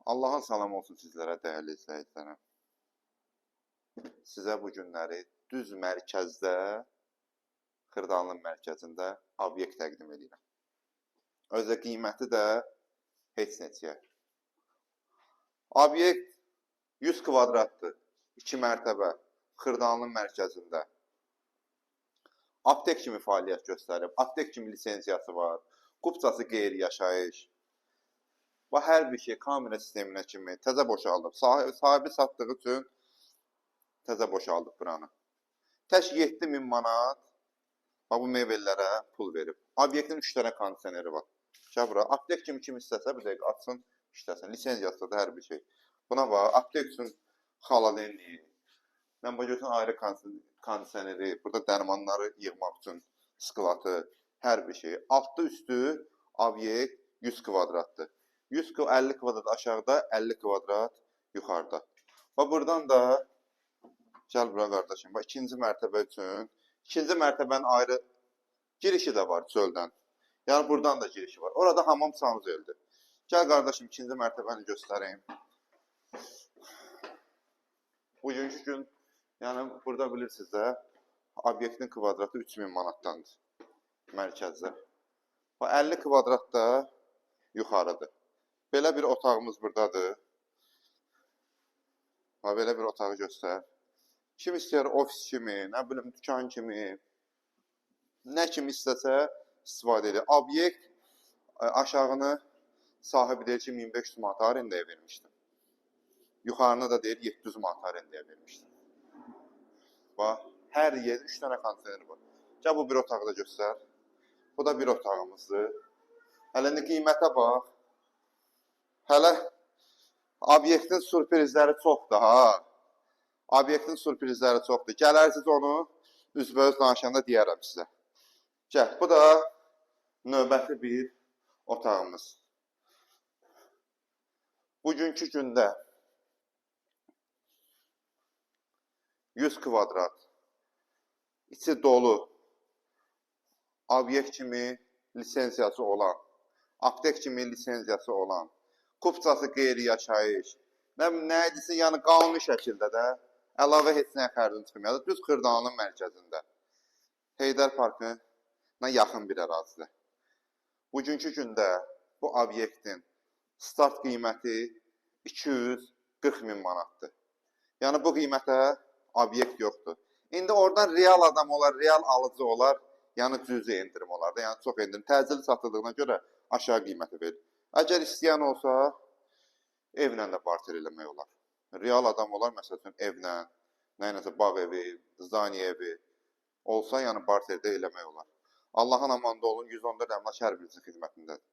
Allahın salamı olsun sizlərə, dəyərli izləyicilərim. Sizə bu günləri düz mərkəzdə, Xırdalanın mərkəzində obyekt təqdim edirəm. Özə qiyməti də heç neçəyə. Obyekt 100 kvadratdır, 2 mərtəbə, Xırdalanın mərkəzində. Aptek kimi fəaliyyət göstərib, aptek kimi lisenziyası var, kupçası qeyri-yaşayış. Və hər bir şey kamera sisteminə kimi təzə boşaldıb. Sahibi satdığı üçün təzə boşaldıb buranı. Tək 7000 manat bax bu mebellərə pul verib. Obyektin 3 dənə kondisioneri var. Gəl bura. Aptek kimi kim istəsə bir dəqiqə açsın, işləsin. Lisenziyası da hər bir şey. Buna bax, aptek üçün xaladenliyi, mən bu götürün ayrı kondisioneri, burada dərmanları yığmaq üçün sklatı, hər bir şey. Altı üstü obyekt 100 kvadratdır. 150 kvadrat aşağıda, 50 kvadrat yuxarıda. Bax buradan da gəl bura qardaşım. Bax ikinci mərtəbə üçün, ikinci mərtəbənin ayrı girişi də var çöldən. Yəni buradan da girişi var. Orada hamam sanuzeldir. Gəl qardaşım, ikinci mərtəbəni göstərim. Bugünkü gün, yəni burada bilirsiniz də, obyektin kvadratı 3000 manatdandır mərkəzdə. Bax 50 kvadrat da yuxarıdır. Belə bir otağımız buradadır. Bax belə bir otağı göstər. Kim istəyər ofis kimi, nə bilim dükan kimi, nə kimi istəsə istifadə edir. Obyekt aşağını sahibi deyir ki, 1500 manat arendaya vermişdim. Yuxarını da deyir 700 manat arendaya vermişdim. Bax, hər yerdə 3 dənə kondisioner var. Gəl bu bir otağı da göstər. Bu da bir otağımızdır. Hələ indi qiymətə bax. Hələ obyektin sürprizləri çoxdur ha. Obyektin sürprizləri çoxdur. Gələrsiniz onu üzbəüz danışanda deyərəm sizə. Gəl, bu da növbəti bir otağımız. Bugünkü gündə 100 kvadrat, içi dolu, obyekt kimi lisenziyası olan, aptek kimi lisenziyası olan, kupçası qeyri-yaşayış, nə idisə, yəni qanuni şəkildə də əlavə heç nəyə xərcin çıxmıyor. Düz Xırdalanın mərkəzində, Heydər Parkına yaxın bir ərazidə. Bugünkü gündə bu obyektin start qiyməti 240 min manatdır. Yəni bu qiymətə obyekt yoxdur. İndi oradan real adam olar, real alıcı olar, yəni cüzi endirim olar da, yəni çox endirim. Təcili satıldığına görə aşağı qiyməti verir. Əgər istəyən olsa, evlə də barter eləmək olar. Real adam olar, məsəl üçün evlə, nə iləsə bağ evi, zdaniya evi olsa, yəni barterdə eləmək olar. Allahın amanında olun, 114 əmlak hər birinizin xidmətindədir.